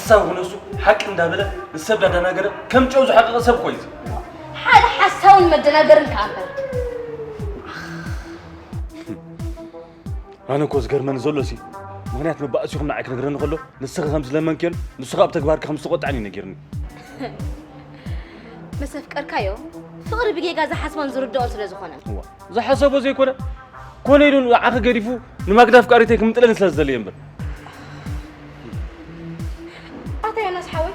ሓሳዊ ኾነ እሱ ሓቂ እንዳበለ ንሰብ እንዳደናገረ ከም ጨው ዝሓቀቐ ሰብ እኮ እዩ። ሓደ ሓሳውን መደናገርን ከኣ እምበር። ኣነ እኮ ዝገርመኒ ዘሎ ሲ ምኽንያት መባእሲኹም ንዓይ ክነግረኒ ከሎ ንስኺ ከም ዝለመንክዮን ንሱ ኣብ ተግባርካ ከም ዝተቆጣዕን እዩ ነጊርኒ። መሰፍቀርካዮ ፍቕሪ ብጌጋ ዝሓስቦን ዝርድኦን ስለ ዝኾነ። እዋ ዝሓሰቦ ዘይኮነ ኮነ ኢሉ ንዓኺ ገዲፉ ንማግዳ ኣፍቃሪተይ ክምጥለኒ ስለ ዝደለየ እምበር። ኣታ ዮናስ ሓወይ፣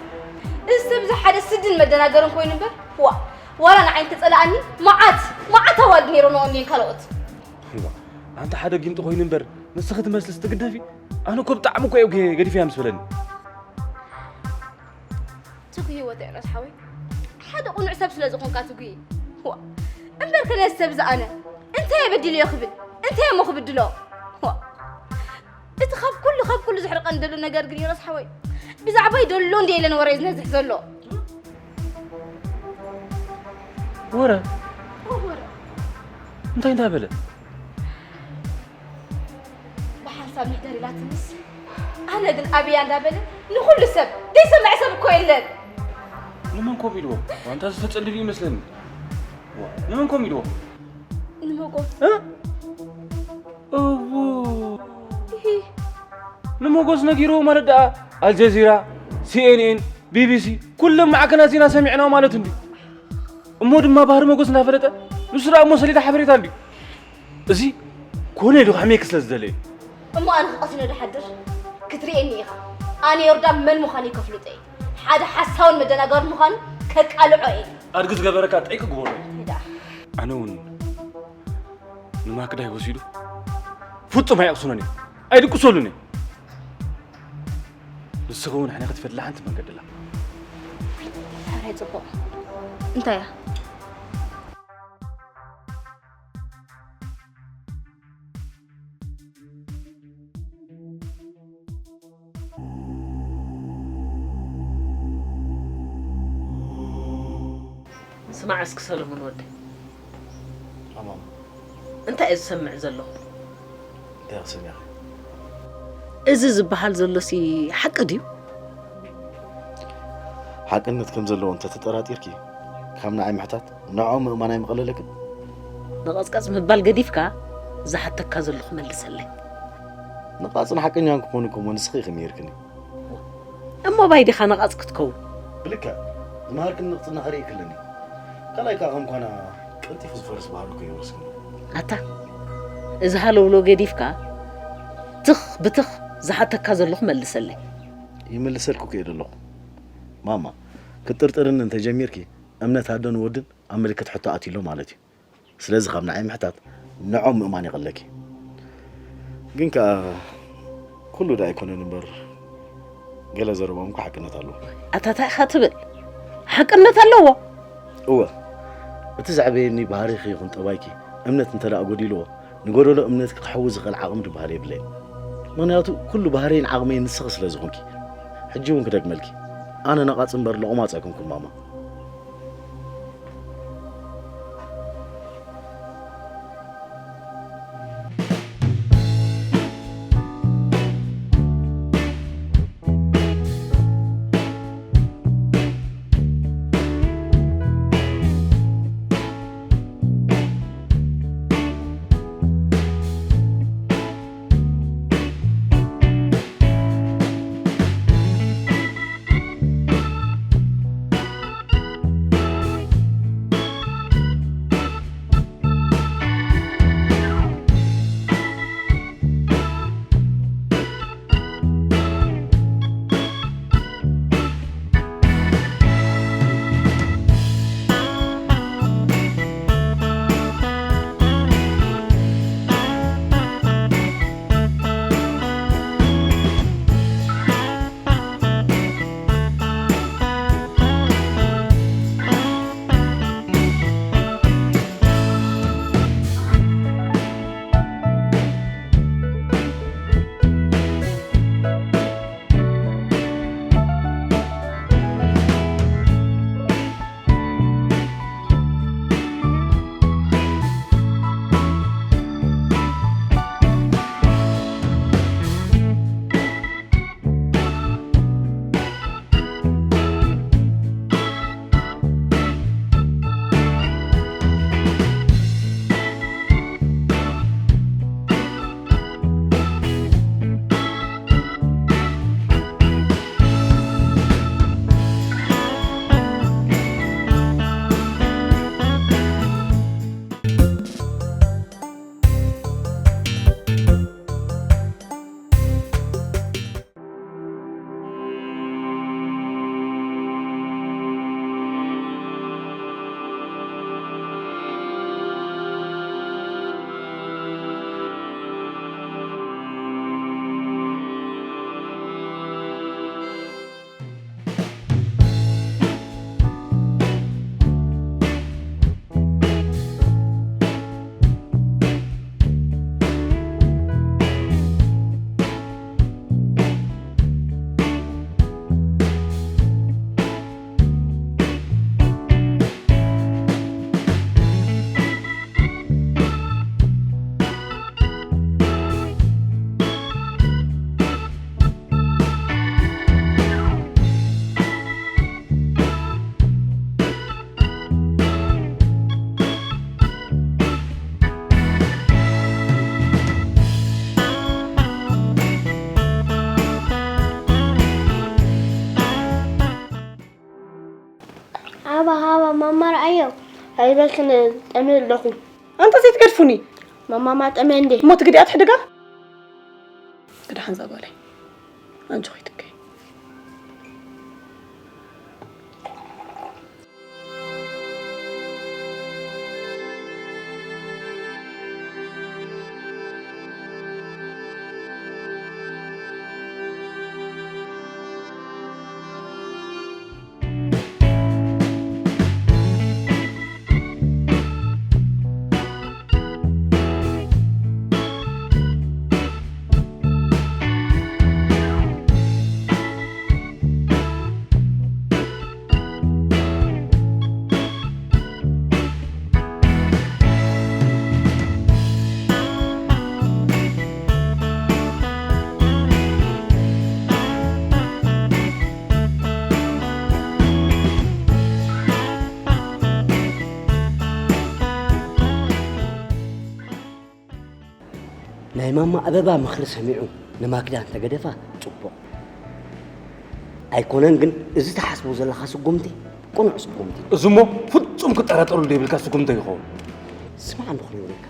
እዚ ሰብ እዚ ሓደ ስድን መደናገርን ኮይኑ እምበር ዋ ዋላ ንዓይ እንተጸላኣኒ መዓት መዓት ኣዋልድ ነይሮ ንኦኒን ካልኦት። እዋ ኣንተ ሓደ ጊንጢ ኮይኑ እምበር ንስኺ ትመስልስ ትግደፊ። ኣነ እኮ ብጣዕሚ እኮ እየ ገ- ገዲፈያ ምስ በለኒ። ትጉ ህይወት ዮናስ ሓወይ፣ ሓደ ቁኑዕ ሰብ ስለ ዝኾንካ ትጉ ዋ እምበር ከነዚ ሰብ ዝኣነ እንታይ በዲልዮ ክብል እንታይ እሞ ክብድሎ ዋ እቲ ካብ ኩሉ ካብ ኩሉ ዝሕርቀን ደሎ ነገር ግን ዮናስ ሓወይ ብዛዕባይ ደሎ እንደ ኢለን ወረ ዝነዝሕ ዘሎ ወረ እንታይ እንዳበለ ብሓንሳብ ምሕደር ኢላትንስ ኣነ ግን ኣብያ እንዳበለ ንኹሉ ሰብ ዘይሰምዕ ሰብ እኮ የለን። ንመን ኮም ኢልዎ ዋንታ ዝተጸልል ይመስለኒ። ዋ፣ ንመን ኮም ኢልዎ ንመጎስ እ? እዎ ንመጎስ ነጊርዎ ማለት ደኣ ኣልጀዚራ፣ ሲኤንኤን፣ ቢቢሲ ኩለን ማዕከናት ዜና ሰሚዕናዎ ማለት እንዲ። እሞ ድማ ባህሪ መጎስ እንዳፈለጠ ንሱ ደኣ እሞ ሰሌዳ ሓበሬታ እንዲ። እዚ ኮነ ኢሉ ከሕሜክ ስለ ዝደለየ። እሞ ኣነ ክቐትሎ ድሓድር ክትርእየኒ ኢኻ። ኣነ ዮርዳን መን ምዃነይ ከፍልጦ እየ። ሓደ ሓሳውን መደናገርን ምዃኑ ከቃልዖ እየ። ኣድጊ ዝገበረካ ጠይቂ ግበሮ። እንታይ ደኣ? ኣነ እውን ንማክዳይ ወሲዱ ፍጹም ኣይቕስኖን እየ። ኣይድቅሰሉን እየ። ንስኺ እውን ሕነ ክትፈድላ ሓንቲ መንገዲ ኣላ። ሕራይ ጽቡቕ። እንታይ እያ? ስማዕ እስኪ ሰለሙን ወደይ። ኣማም እንታይ እየ ዝሰምዕ ዘለኹ? እንታይ ክሰሚዕኺ? እዚ ዝበሃል ዘሎሲ ሓቂ ድዩ? ሓቅነት ከም ዘለዎ እንተተጠራጢርኪ ካብ ንዓይ ምሕታት ንዕኦም ምእማን ኣይምቐለለክን? ነቐጽቀጽ ምባል ገዲፍካ ዝሓተካ ዘለኹ መልሰለይ። ነቓጽን ሓቀኛን ክኾን እኮ እሞ ንስኺ ኢኺ ምሂርክኒ። እሞ ባይ ዲኻ ነቓጽ ክትከውን? ብልክዕ ዝመሃርክኒ ንቕጽና ከርእየኪ ኣለኒ። ካልኣይ ከኣ ከም ኳና ቀልጢፉ ዝፈርስ ባህሉ ከየውርስክኒ። ኣታ እዚ ሃለውለው ገዲፍካ ትኽ ብትኽ ዝሓተካ ዘለኹ መልሰለይ። ይምልሰልኩ ከየ ዘለኹ። ማማ ክትጥርጥርኒ እንተጀሚርኪ እምነት ኣደን ወድን ኣብ ምልክት ሕቶ ኣትዩ ኣሎ ማለት እዩ። ስለዚ ካብ ንዓይ ምሕታት ንዖም ምእማን ይቐለኪ። ግን ከኣ ኩሉ ዶ ኣይኮነን እምበር ገለ ዘረባኦም እኮ ሓቅነት ኣለዎ። ኣታ ታይ ኢኻ ትብል? ሓቅነት ኣለዎ። እወ እቲ ዘዕበየኒ ባህሪኺ ይኹን ጠባይኪ እምነት እንተ ደኣ ጎዲልዎ ንጎደሎ እምነት ክሕዊ ዝኽእል ዓቕሚ ድበሃል የብለይን። ምኽንያቱ ኩሉ ባህርይን ዓቕመይን ንስኺ ስለ ዝኾንኪ። ሕጂ እውን ክደግመልኪ ኣነ ነቓጽ እምበር ሎቕማጽ ኣይኮንኩን ማማ። ሃባ ሃባ ማማ ርኣዮ። ኣይበልክን፣ ጠምየ ኣለኹ። ኣንታ ዘይትገድፉኒ። ማማማ ጠምየ እንዴ? እሞ ትግዲኣ ትሕድጋ? ክድሓን ዛጓለይ። ኣጆኺ ትከይ። ናይ ማማ ኣበባ ምኽሪ ሰሚዑ ንማክዳ እንተገደፋ ጽቡቕ። ኣይኮነን ግን፣ እዚ ትሓስቦ ዘለኻ ስጉምቲ ቅኑዕ ስጉምቲ። እዚ እሞ ፍጹም ክጠራጠሩ ዘይብልካ ስጉምቲ ይኸውን። ስማዕ እንዶ ክነግረካ።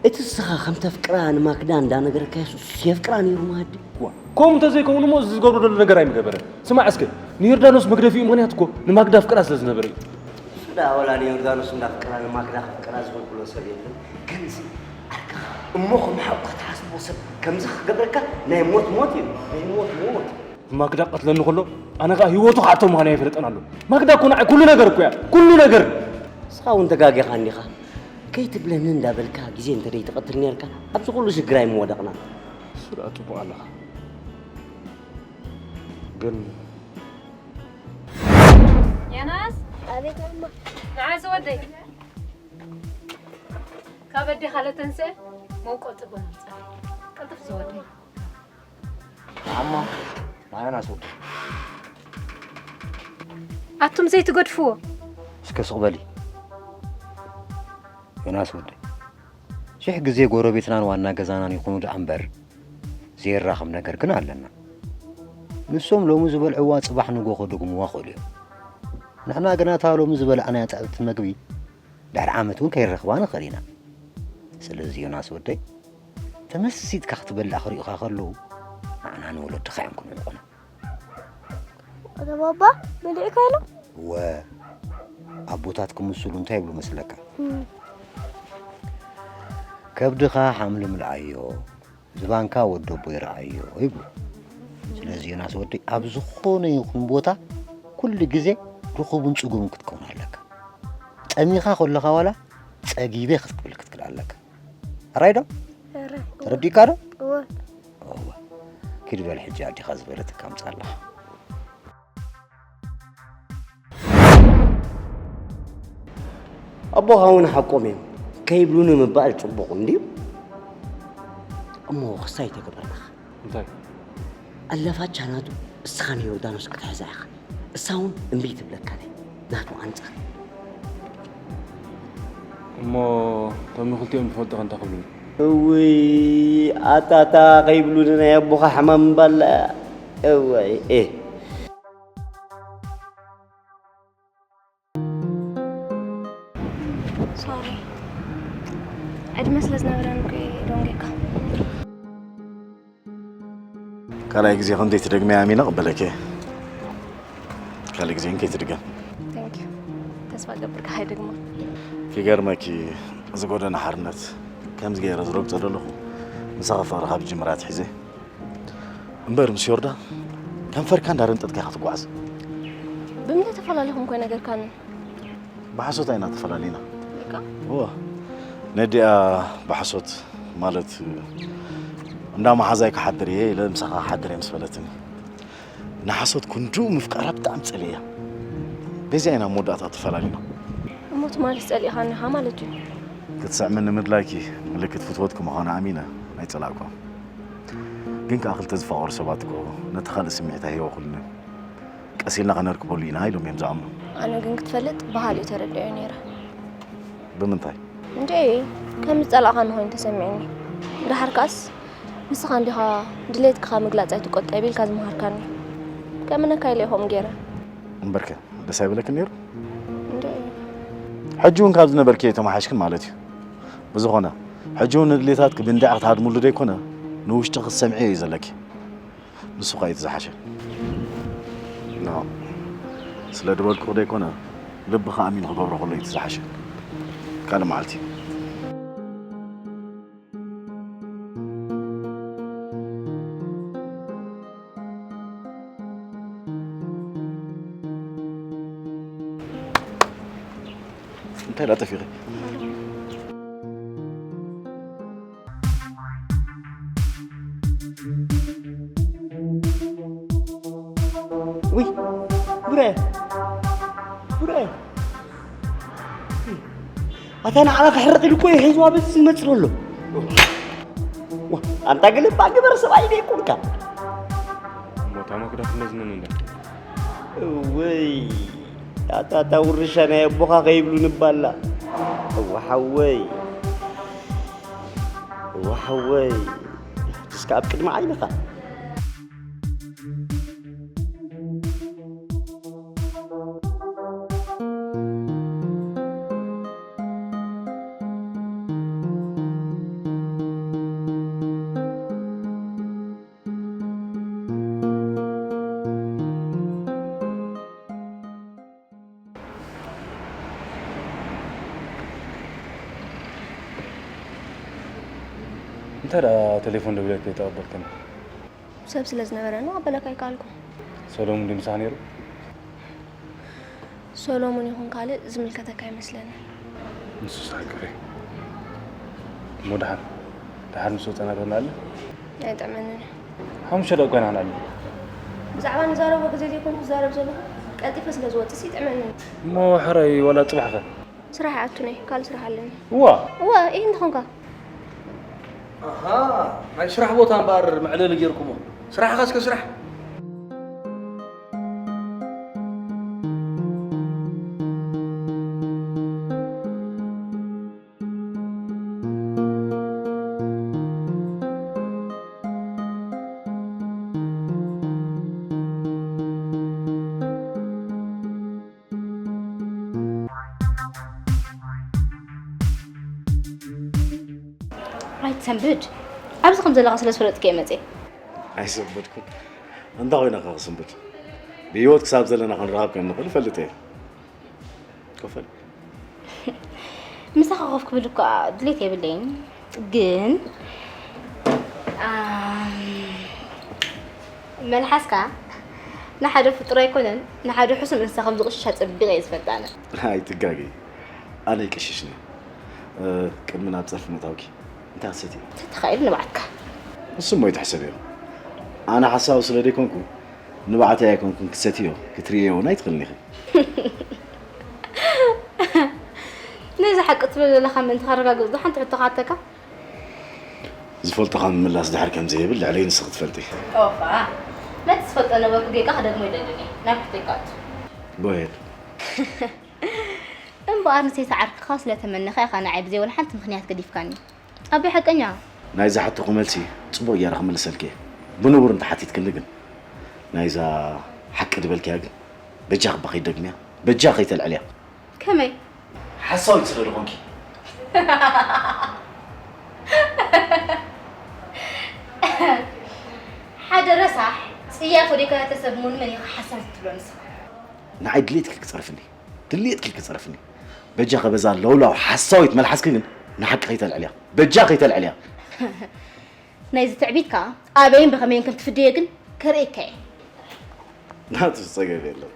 እቲ እስኻ ከም ተፍቅራ ንማክዳ እንዳነገረካዮስ፣ እሱ የፍቅራ ነይሩ ማዲ። ዋ፣ ከምኡ እንተዘይከውን እሞ እዚ ዝገብሮ ዘሎ ነገር ኣይምገበረን። ስማዕ እስከ፣ ንዮርዳኖስ መግደፊኡ ምኽንያት እኮ ንማክዳ ኣፍቅራ ስለ ዝነበረ እዩ። እሱ ደኣ ዋላ ንዮርዳኖስ እንዳፍቅራ ንማክዳ ከፍቅራ ዝኽልክሎ ሰብ የለን። ከምዚ ዓርክኻ እሞ ከም ሓውካ ትሓስቦ ሰብ ከምዚ ክገብረካ ናይ ሞት ሞት እዩ። ናይ ሞት ሞት። ማክዳ ቀትለኒ ከሎ ኣነ ኸኣ ህይወቱ ክሓቶ ምዃኑ ኣይፈልጥን ኣሎ። ማክዳ እኮ ንዓይ ኩሉ ነገር እኮ እያ። ኩሉ ነገር። ንስኻ እውን ተጋጊኻ እንዲኻ። ከይትብለኒ እንዳበልካ ግዜ እንተ ደይትቐትል ነርካ ኣብዚ ኩሉ ሽግር ኣይምወደቕና። እሱ ደኣ ጽቡቕ ኣለኻ። ግን ዮናስ፣ ኣቤት ኣማ። ንዓ ዝወደይ። ካብ ኣዴኻ ለተንስአ መውቀጢ ቡን ኣምጽእ። ቅልጥፍ ዝወደይ። ኣማ፣ ንዓ ዮናስ ወደይ። ኣቱም ዘይትገድፍዎ። እስከ ስቕ በሊ። ዮናስ ወደይ። ሽሕ ግዜ ጎረቤትናን ዋና ገዛናን ይኹኑ ደኣ እምበር፣ ዘይራኸብ ነገር ግን ኣለና። ንሶም ሎሚ ዝበልዕዋ ጽባሕ ንጎ ከደግምዋ ክእሉ እዮም። ንሕና ግና እታ ሎሚ ዝበላዕናያ ጥዕምቲ መግቢ ድሕሪ ዓመት እውን ከይንረኽባ ንኽእል ኢና። ስለዚ ዮናስ ወደይ፣ ተመሲጥካ ክትበልዕ ክርእዩኻ ከለዉ፣ ንዓና ንወለድኻ እዮም ክንዕቑና። ኣታ ባባ፣ በሊዕካ ኢሎም? እወ፣ ኣቦታት ክምስሉ እንታይ ይብሉ መስለካ? እም። ከብድኻ ሓምሊ ምልኣዮ፣ ዝባንካ ወደቦ ይረኣዮ ይብሉ። ስለዚ ዮናስ ወደይ፣ ኣብ ዝኾነ ይኹን ቦታ ኩሉ ግዜ ርኹብን ጽጉምን ክትከውን ኣለካ። ጠሚኻ ከለኻ ዋላ ጸጊበ ክትብል ክትክእል ኣለካ። ሕራይ ዶ? ሕራይ። ተረዲእካ ዶ? እወ። እወ። ኪድ በል ሕጂ ኣዴኻ ዝበለትካ ኣምጻ ኣለኻ። ኣቦኻ እውን ሓቆም እዮም። ከይብሉኒ ምባል ጽቡቕ እንድዩ። እሞ ክስታይ ተገበርናኻ። እንታይ? ኣለፋቻ ናቱ እስኻ ንዮርዳኖስ ክትሕዛ ኢኻ። እሳ እውን እምቢ ትብለካ ናይ ናቱ ኣንጻር። እሞ እቶም ንክልቲኦም ዝፈልጡ ከ እንታይ ክብሉኒ? እውይ፣ ኣታታ ከይብሉኒ ናይ ኣቦኻ ሕማም እምባላ። እዋይ፣ ኤ። ሶሪ። ዕድመ ስለ ዝነበረኒ እኮ እየ ደንጊየካ። ካልኣይ ግዜ ከም ዘይትደግመያ ኣሚነ እቕበለኪ እየ። ካልእ ግዜ ግን ከይትድገም። Thank you። ተስፋ እገብር ከይደግማ። ክገርመኪ፣ እዚ ጎደና ሓርነት ከምዚ ገይረ ዝረግጾ ዘለኹ ምሳኺ ፍቕሪ ካብ ዝጅምር ኣትሒዘ። እምበር ምስ ዮርዳን ከንፈርካ እንዳረንጠጥካ ኢኻ ትጓዓዝ። ብምንታይ ተፈላለኹም እኮ ነገርካኒ? ብሓሶት ኣይና ተፈላለና። በቃ? እወ። ነዲኣ ብሓሶት ማለት እንዳ መሓዛይ ክሓድር እየ ኢለ ምሳኻ ክሓድር እየ ምስ በለትኒ። ንሓሶት ክንድኡ ምፍቃራ ብጣዕሚ ጸሊእያ። በዚኣ ኢና ኣብ መወዳእታ ተፈላለና። እሞ ትማሊ ጸሊእኻኒ ኢኻ ማለት እዩ? ክትስዕምኒ ምድላይኪ ምልክት ፍትወትኪ ምዃኑ ኣሚነ ኣይጸላእኳን። ግን ከኣ ክልተ ዝፋቐሩ ሰባት እኮ ነቲ ካልእ ስምዒት ኣይህወኹሉን እዮም። ቀስ ኢልና ከነርክበሉ ኢና ኢሎም እዮም ዝኣምኑ። ኣነ ግን ክትፈልጥ ብኻልእ ተረዲኦ ነይረ። ብምንታይ? እንዴ፣ ከም ዝጸላእኻኒ ኮይኑ ተሰሚዕኒ። ደሓር ከኣስ ንስኻ እንዲኻ ድሌትካ ምግላጽ ኣይትቆጠብ ኢልካ ዝመሃርካኒ። ከእምነካ ኢለ ከምኡ ገይረ። እምበርከ፣ ደስ ኣይበለክን ነይሩ? እንደ ሕጂ እውን ካብ ዝነበርክዮ ኣይተመሓሽክን ማለት እዩ። ብዝኾነ፣ ሕጂ እውን ንድሌታትኪ ብእንድዒ ክትሃድምሉ ደይኮነ፣ ንውሽጥኺ ክትሰምዕዮ እዩ ዘለኪ። ንሱ ኸኣ እዩ እቲ ዝሓሸ። ኖ፣ ስለ ድበልኩ ደይኮነ፣ ልብኻ ኣሚኑ ክገብሮ ከሎ እዩ እቲ ዝሓሸ። ካልእ መዓልቲ። እንታይ ደኣ ጠፊኺ? ውይ፣ ብረ፣ ብረ። ኣታ ንዓኻ ክሕርቕ ኢሉ እኮ እዩ ሒዝዋ በዚ ዝመጽእ ዘሎ። ዋ፣ ኣንታ ግልባዕ ግበር ሰብኣይ ደይኮንካ። እሞ እታ መክዳ ክንደዝነን እንዳ። እወይ፣ ኣታ፣ ኣታ ውርሻ ናይ ኣቦኻ ከይብሉ ንባላ። እወ ሓወይ፣ እወ ሓወይ፣ እስከ ኣብ ቅድሚ ዓይንኻ። እንታይ ደኣ ቴሌፎን ደዊለ ከይተቐበልክኒ? ሰብ ስለ ዝነበረ ነው ኣበለካ ኣይከኣልኩን። ሰሎሙን ድዩ ምሳኻ ነይሩ? ሰሎሙን ይኹን ካልእ ዝምልከተካ ኣይመስለንን። ንሱስ ሓቅኺ። እሞ ደሓን፣ ደሓን ምስ ወጸና ዶ ንኣሊ? ኣይጥዕመንን እዩ። ሓሙሽተ ደቂቕ ኮይና ክንኣሊ። ብዛዕባ ንዛረቦ ግዜ ዘይኮንኩ ዝዛረብ ዘለኹ፣ ቀልጢፈ ስለ ዝወጽእስ ይጥዕመንን እዩ። እሞ ሕራይ ዋላ ጽባሕ ኸ? ስራሕ ይኣቱን እየ፣ ካልእ ስራሕ ኣለኒ። እዋ። እዋ፣ ኢህ እንተኾንካ። ኣሃ፣ ናይ ስራሕ ቦታ እምበኣር መዕለሊ ጌርኩሞ። ስራሕኻ እስከ ስራሕ። ኣይትሰንብድ። ኣብዚ ከም ዘለኻ ስለ ዝፈለጥኩ እየ መፅየ። ኣይሰንበድኩን። እንታይ ኮይነ ከ ክስንብድ? ብህይወት ክሳብ ዘለና ክንራኸብ ከም ንኽእል እፈልጥ እየ። ኮፈል። ምሳኻ ኮፍ ክብል እኳ ድሌት የብለይን፣ ግን፣ ኣም፣ መልሓስካ ንሓደ ፍጡር ኣይኮነን፣ ንሓደ ሕሱም እንስሳ ከም ዝቕሽሽ ኣጸቢቐ እየ ዝፈልጥ ኣነ። ኣይትጋገዪ፣ ኣነ ኣይቅሽሽን እየ። እ፣ ቅድሚ ናብ ጸርፊ ምእታውኪ እንታይ ክትሰትዪ? ተተኻኢሉ ንብዓትካ። ንሱ እሞ ኣይትሕሰብዮ። ኣነ ሓሳዊ ስለ ዘይኮንኩ ንብዓተይ ኣይኮንኩን ክትሰትዮ፣ ክትርእዮ እውን ኣይትኽእልን ኢኺ። ነዚ ሓቂ ትብል ዘለኻ ምእንቲ ከረጋግጽ ዶ ሓንቲ ሕቶ ክሓተካ? ዝፈልጦ ካብ ምምላስ ድሕር ከም ዘይብል ልዕለይ ንስኺ ትፈልጢ። ኦፋ፣ ነቲ ዝፈልጦ ነበርኩ ጌጋ ክደግሞ ኣይደልን እየ። ናብ ሕቶይ ክኣቱ። Go ahead። እምበኣር ንሴት ዓርክኻ ስለ ተመነኻ ኢኻ ንዓይ ብዘይ ወላ ሓንቲ ምኽንያት ገዲፍካኒ። ኣቦይ ሓቀኛ። ናይዛ ሕቶኺ መልሲ ጽቡቕ ገይረ ክምልሰልኪ እየ። ብንቡር እንተሓቲትክኒ ግን፣ ናይዛ ሓቂ ዝበልክያ ግን፣ በጃኺ እባ ከይትደግምያ፣ በጃኺ ከይተልዕልያ። ከመይ? ሓሳዊት ስለ ዝኾንኪ። ሓደ ረሳሕ ጽያፍ ወዲእካ ተሰብ መን መን ኢኻ ሓሳዊት ትብሎ ንስኻ? ንዓይ ድሌትኪ ክትጸርፍኒ፣ ድሌትኪ ክትጸርፍኒ። በጃኺ በዛ ለውላው ሓሳዊት መልሓስኪ ግን ንሓቂ ከይተልዕልያ። በጃኺ ከይተልዕልያ። ናይዚ ትዕቢትካ ኣበይን ብኸመይን ከም ትፍደዮ ግን ከርእየካ እየ። ናቱ ጸገም የለን።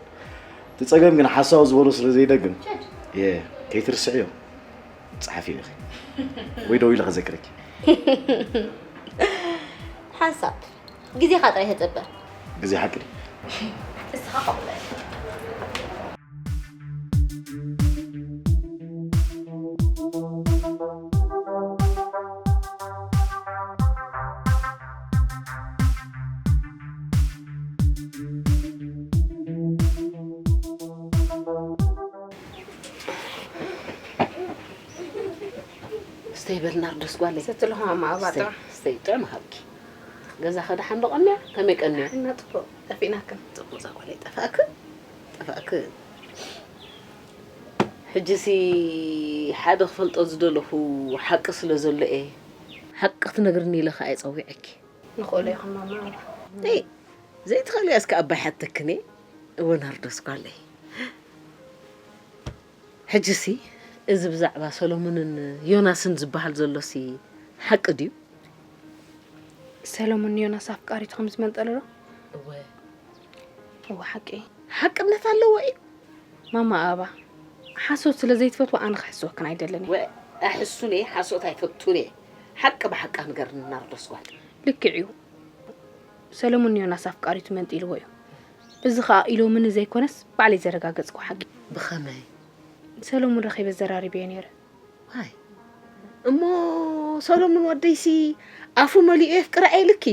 እቲ ጸገም ግን ሓሳዊ ዝበሎ ስለ ዘይደግም፣ ሸድ። እየ፣ ከይትርስዕዮ። ጸሓፊ ኢኺ። ወይ ደው ኢለ ከዘክረኪ። ሓንሳብ ግዜኻ ጥራይ ተጸበ። ግዜ ሓቂ ድዩ? እስኻ ከምኡ በል። ስተይ በል ናርዶስ ጓለይ። ሰቲ ኣለኹ ማማ፣ ኣባ ስተይ፣ ጥዑም። ስተይ፣ ጥዑም ሃብኪ። ገዛኸ ደሓን ዶ ቀንያ? ከመይ ቀንያ? እና ጽቡቕ፣ ጠፊእናክን። ጽቡቕ፣ እዛ ጓለይ፣ ጠፋእክን? ጠፋእክን። ሕጂሲ ሓደ ክፈልጦ ዝደለኹ ሓቂ ስለ ዘሎ እየ። ሓቂ ክትነግርኒ ኢለ ኸኣ እየ ጸዊዐኪ። ንኽእሎ ይኹን ማማ። እይ፣ ዘይትኽእልያ እስከ ኣባይ ሓተክን እየ። እወ ናርዶስ ጓለይ። ሕጂሲ እዚ ብዛዕባ ሰሎሞንን ዮናስን ዝበሃል ዘሎሲ ሓቂ ድዩ? ሰሎሞን ንዮናስ ኣፍቃሪቱ ከም ዝመንጠሎ ዶ? እወ። እወ ሓቂ። ሓቅነት ኣለዎ እዩ። ማማ ኣባ፣ ሓሶት ስለ ዘይትፈትዋ ኣነ ክሕስወክን ኣይደልን እየ። ወ ኣሕሱን እየ፣ ሓሶት ኣይፈቱን እየ። ሓቂ ብሓቃ ንገርኒ ናርዶስ ጓል። ልክዕ እዩ። ሰለሙን ንዮናስ ኣፍቃሪቱ መንጢልዎ እዩ። እዚ ኸኣ ኢሎምኒ ዘይኮነስ ባዕለይ ዘረጋገጽኩ ሓቂ። ብኸመይ? ሰለሙን ረኺበ ዘራሪበዮ ነይረ። ዋይ፣ እሞ ሰለሙን ወደይሲ ኣፉ መሊኡ የፍቅራ እየ ኢልኪ?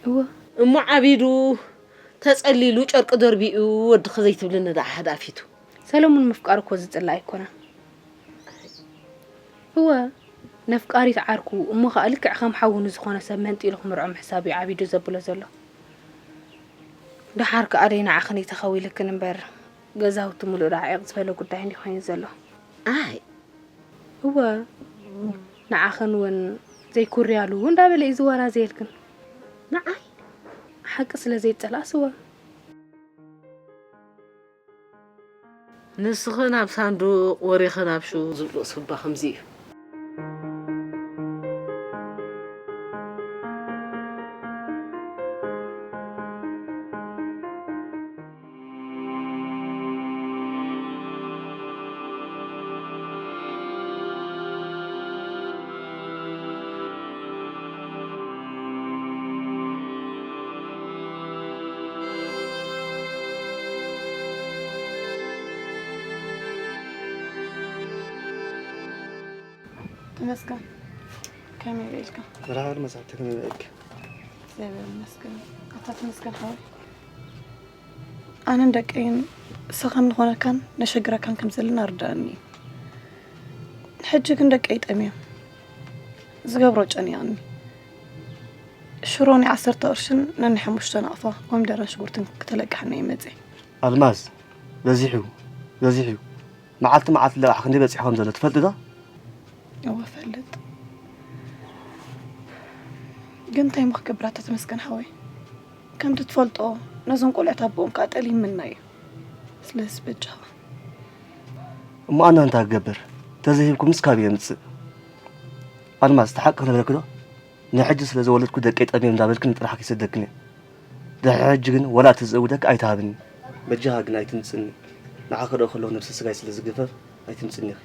እወ። እሞ ዓቢዱ ተጸሊሉ ጨርቂ ደርቢኡ ወድኺ ዘይትብልኒ ደኣ ሓደ ኣፊቱ። ሰለሙን ምፍቃር እኮ ዝጽላእ ኣይኮነን። እወ፣ ነፍቃሪት ዓርኩ እሞ ኸኣ ልክዕ ከም ሓዉ ንዝኾነ ሰብ መንጢሉ ክምርዖ ምሕሳብ እዩ ዓቢዱ ዘብሎ ዘሎ። ደሓር ከኣ ደይ ንዓኽን እዩ ተኸዊልክን እምበር፣ ገዛውቲ ምሉእ ደዓ ዒቕ ዝበለ ጉዳይ እንዲ ኮይኑ ዘሎ። ኣይ። እወ፣ ንዓኽን እውን ዘይኩርያሉ እንዳበለ እዩ ዝወራዘየልክን። ንዓይ? ሓቂ ስለ ዘይጸላእስ እወ። ንስኺ ናብ ሳንዱቕ፣ ወሬኺ ናብ ሽው ዝብሎ እባ ከምዚ እዩ። ተመስገን፣ ከመይ ውዒልካ? መርሓባ መጻእቲ፣ ከመይ ውዒልካ? እግዚኣብሔር ይመስገን። ኣታ ተመስገን ሓወይ። ኣነን ደቀይን ሰኸን ንኾነካን ነሸግረካን ከም ዘለና ርድኣኒ እዩ። ሕጂ ግን ደቀይ ጠምዮም። ዝገብሮ ጨኒቐኒ። ሽሮ ናይ ዓሰርተ ቅርሽን ነናይ ሓሙሽተ ናቕፋ ኮሚደረን ሽጉርትን ክተለቅሐኒ እየ መጺአ። ኣልማዝ፣ በዚሑ፣ በዚሑ። መዓልቲ መዓልቲ ለቃሕ ክንደይ በጺሑ ከም ዘሎ ትፈልጢ ዶ? እወ እፈልጥ። ግን እንታይ እሞ ክገብር ኣታ ተመስገን ሓወይ? ከምቲ ትፈልጦ ነዞም ቆልዑት ኣቦኦም ከኣ ጠሊምና እዩ። ስለዚ በጃኻ። እሞ ኣነ እንታይ ክገብር? ተዘይሂብኩምስ ካበይ የምጽእ? ኣልማዝ፣ እቲ ሓቂ ክነግረኪ ዶ? ንሕጂ ስለ ዝወለድኩ ደቀይ ጠምዮም እንዳበልክኒ ጥራሕ ከይሰደክን እየ። ድሕሪ ሕጂ ግን ወላ እቲ ዝእውደኪ ኣይትሃብኒ። በጃኻ ግን ኣይትምጽኒ። ንዓኺ ክርኢ ከለኹ ነብሲ ስጋይ ስለ ዝግፈፍ ኣይትምጽኒ ኢኺ።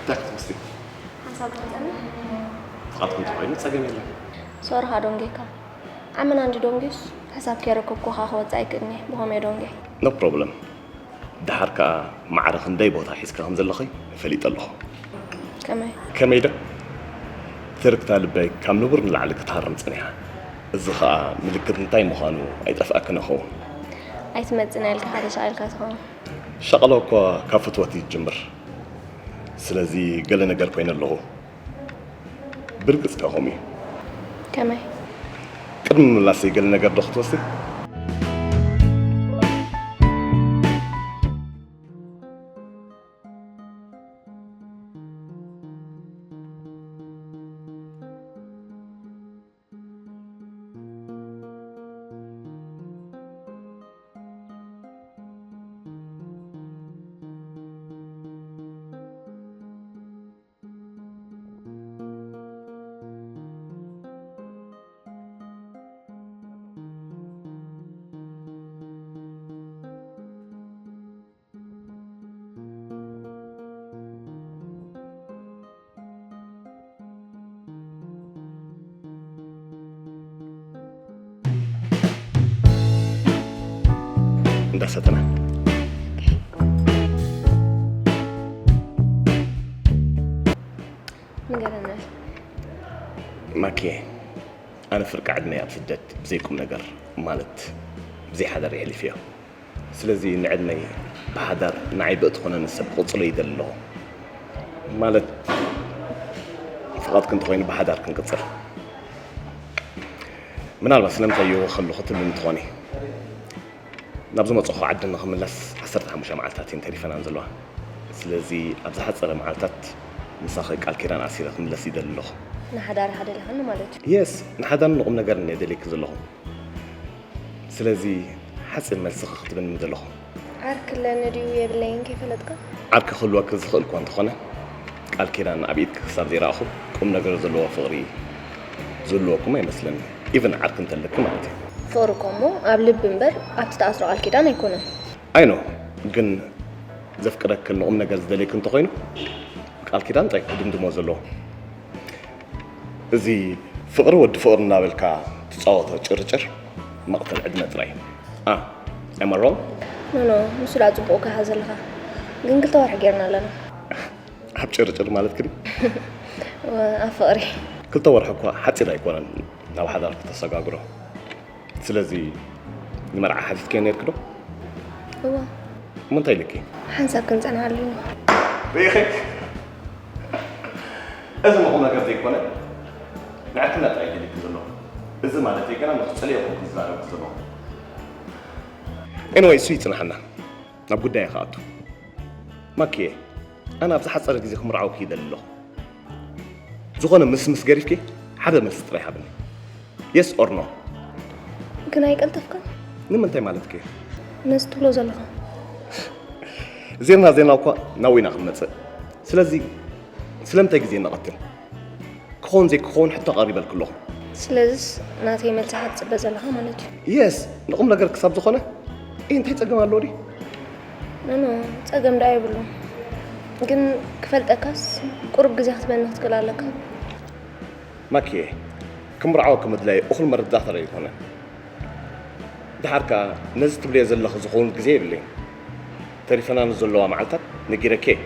እንታይ ክትምስቲ? ሓንሳብ ትመጸኒ? ጥቓት እንተኾይኑ ጸገም የለን። ሶርኻ ዶንጌካ። ዓመና እንዲ ዶንጌስ፣ ሕሳብ ከይረከብኩኻ ክወጽእ ኣይክእልኒ። ብኸመይ ዶንጌ? No problem። ደሓር ከኣ ማዕረ ክንደይ ቦታ ሒዝካ ከም ዘለኺ ፈሊጠ ኣለኹ። ከመይ? ከመይ ዶ? ትርክታ ልበይ ካብ ንቡር ንላዕሊ ክትሃርም ጸኒሓ። እዚ ኸኣ ምልክት እንታይ ምዃኑ ኣይጠፍኣክን ይኸውን። ኣይትመጽእን ኢልካ ተሻቒልካ ትኸውን። ሸቐሎ እኮ ካብ ፍትወት እዩ ዝጅምር። ስለዚ ገለ ነገር ኮይነ ኣለኹ። ብርግጽ ከኣ ከምኡ እዩ። ከመይ? ቅድሚ ምላሰይ ገለ ነገር ዶ ክትወስዲ? እንዳሰተና። ንገረና። ማኪ፣ ኣነ ፍርቂ ዕድመይ ኣብ ስደት ብዘይቁም ነገር ማለት ብዘይ ሓዳር የሕሊፍዮ። ስለዚ ንዕድመይ ብሓዳር ንዓይ ብእትኾነኒ ሰብ ክቕጽሎ ይደሊ ኣለኹ። ማለት ፍቓድኪ እንተኾይኑ ብሓዳር ክንቅጽል። ምናልባት ስለምንታይ ይወ ከለኹ ትብሊ እንትኾኒ፣ ናብ ዝመጽኹ ዓዲ ንኽምለስ ዓሰርተ ሓሙሽተ መዓልታት እየን ተሪፈናን ዘለዋ። ስለዚ ኣብ ዝሓጸረ መዓልታት ምሳኺ ቃል ኪዳን ኣሲረ ክምለስ ይደሊ ኣለኹ። ንሓዳር ሓደለኻኒ ማለት እዩ። የስ፣ ንሓዳር ንቁም ነገር እየ ደልየኪ ዘለኹ። ስለዚ ሓጺር መልስኺ ክትብኒ ምደለኹ። ዓርኪ ኣለኒ ድዩ የብለይን ከይፈለጥካ? ዓርኪ ክህልወኪ ዝኽእል እኳ እንተኾነ፣ ቃል ኪዳን ኣብ ኢድኪ ክሳብ ዘይረኣኹ ቁም ነገር ዘለዎ ፍቕሪ ዝህልወኩም ኣይመስለኒ። ኢቭን ዓርኪ እንተለኪ ማለት እዩ። ፍቕሪ እኮ እሞ ኣብ ልቢ እምበር ኣብቲ ትኣስሮ ቃል ኪዳን ኣይኮነን። ኣይኖ፣ ግን ዘፍቅረክን ንቁም ነገር ዝደልየኪ እንተኾይኑ ቃል ኪዳን ጥራይ ክድምድሞ ዘለዎ። እዚ ፍቕሪ ወዲ ፍቕሪ እናበልካ ትፃወቶ ጭርጭር መቕተል ዕድመ ጥራይ። ኣ፣ am I wrong? ኖ ኖ፣ ምስላ ጽቡቕ ካኻ ዘለኻ ግን ክልተ ወርሒ ጌርና ኣለና። ኣብ ጭርጭር ማለት ክዲ ኣብ ፍቕሪ ክልተ ወርሒ እኳ ሓፂር ኣይኮነን ናብ ሓዳር ክተሰጋግሮ። ስለዚ ንመርዓ ሓቲትክዮ ነርኪ ዶ? እዋ እሞ እንታይ ኢልኪ? ሓንሳብ ክንጸንዓሉ ኢና። ርኢኺ? እዚ ንቑም ነገር ዘይኮነ ንዕርክነት ኣይደልየኪ ዘለኹ። እዚ ማለት ገና ንኽጸልዮ እኮ ክዛረብ ዘለኹ። ኤንወይ እሱ ይጽንሓና። ናብ ጉዳይ ክኣቱ። ማክየ፣ ኣነ ኣብ ዝሓጸረ ግዜ ክምርዓወኪ ይደሊ ኣለኹ። ዝኾነ ምስ ምስ ገሪፍኪ ሓደ መልሲ ጥራይ ሃብኒ። Yes or no? ግን ኣይቀልጠፍካን። ንምንታይ ማለትኪ? ነዚ ትብሎ ዘለኻ ዜና ዜና እኳ ናብ ወይና ክንመጽእ። ስለዚ ስለምንታይ ግዜ ነቐትል? ክኸውን ዘይክኸውን ሕቶ ኣቐሪበልኪ ኣለኹ። ስለዚስ ናተይ መልሲ ኢኻ ትጽበ ዘለኻ ማለት እዩ። የስ፣ ንቑም ነገር ክሳብ ዝኾነ እ እንታይ ጸገም ኣለዎ ድዩ? ኖ ኖ፣ ጸገም ደኣ የብሉን። ግን ክፈልጠካስ ቁሩብ ግዜ ክትበኒ ክትክእል ኣለካ። ማክየ፣ ክምርዓወኪ ምድላይ እኹል መረዳእታ ዶ ኣይኮነን? ደሓር ከኣ ነዚ ትብልዮ ዘለኺ ዝኸውን ግዜ የብለይን። ተሪፈናኒ ዘለዋ መዓልታት ነጊረኪ እየ።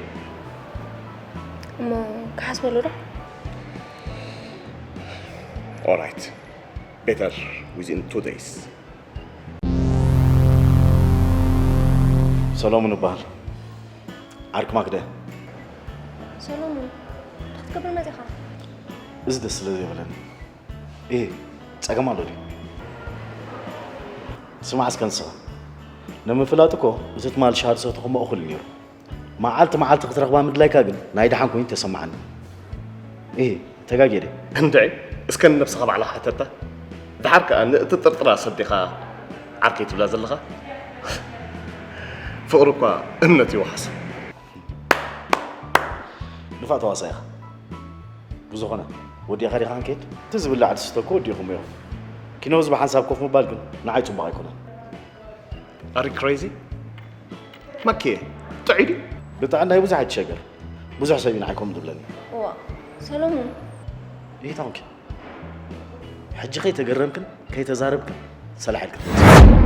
እሞ ክሓስበሉ ዶ? Alright. Better within two days. ሰሎሙን እበሃል። ዓርኪ ማክደ። ሰሎሙን፣ እንታይ ክትገብር መጺኻ? እዚ ደስ ስለ ዘይበለኒ። እህ፣ ጸገም ኣሎ ድዩ? ስማዕ እስከ ንስኻ። ንምፍላጥ እኮ እቲ ትማል ሻሂ ዝሰተኹሞ እኹል እዩ ነይሩ። መዓልቲ መዓልቲ ክትረኽባ ምድላይካ ግን ናይ ደሓን ኮይኑ ተሰማዓኒ። እህ፣ ተጋግየ ድየ? እንድዒ፣ እስከ ንነብስኻ ባዕልኻ ሕተታ። ደሓር ከኣ ንእትጥርጥራ ሰብ ዲኻ ዓርከይ ትብላ ዘለኻ? ፍቕሪ እኳ እምነት ይወሓስ። ንፋእ ተዋሳኢ ኢኻ። ብዝኾነ፣ ወዲእኻ ዲኻ ክንከይድ? እቲ ዝብላዕ ትስተ እኮ ወዲእኹሞ ኢኹም። ኪኖ ህዝቢ ሓንሳብ ኮፍ ምባል ግን ንዓይ ጽቡቕ ኣይኮነን። Are you crazy? ማኬ፣ ጥዑይ ድዩ? ብጥዕናይ ብዙሕ ኣይትሸገር። ብዙሕ ሰብ እዩ ንዓይ ከምኡ ዝብለኒ። እዋ፣ ሰሎሙን። ይታንኪ። ሕጂ ከይተገረምክን ከይተዛረብክን ሰላሕ ኢልክ ትመጽእ።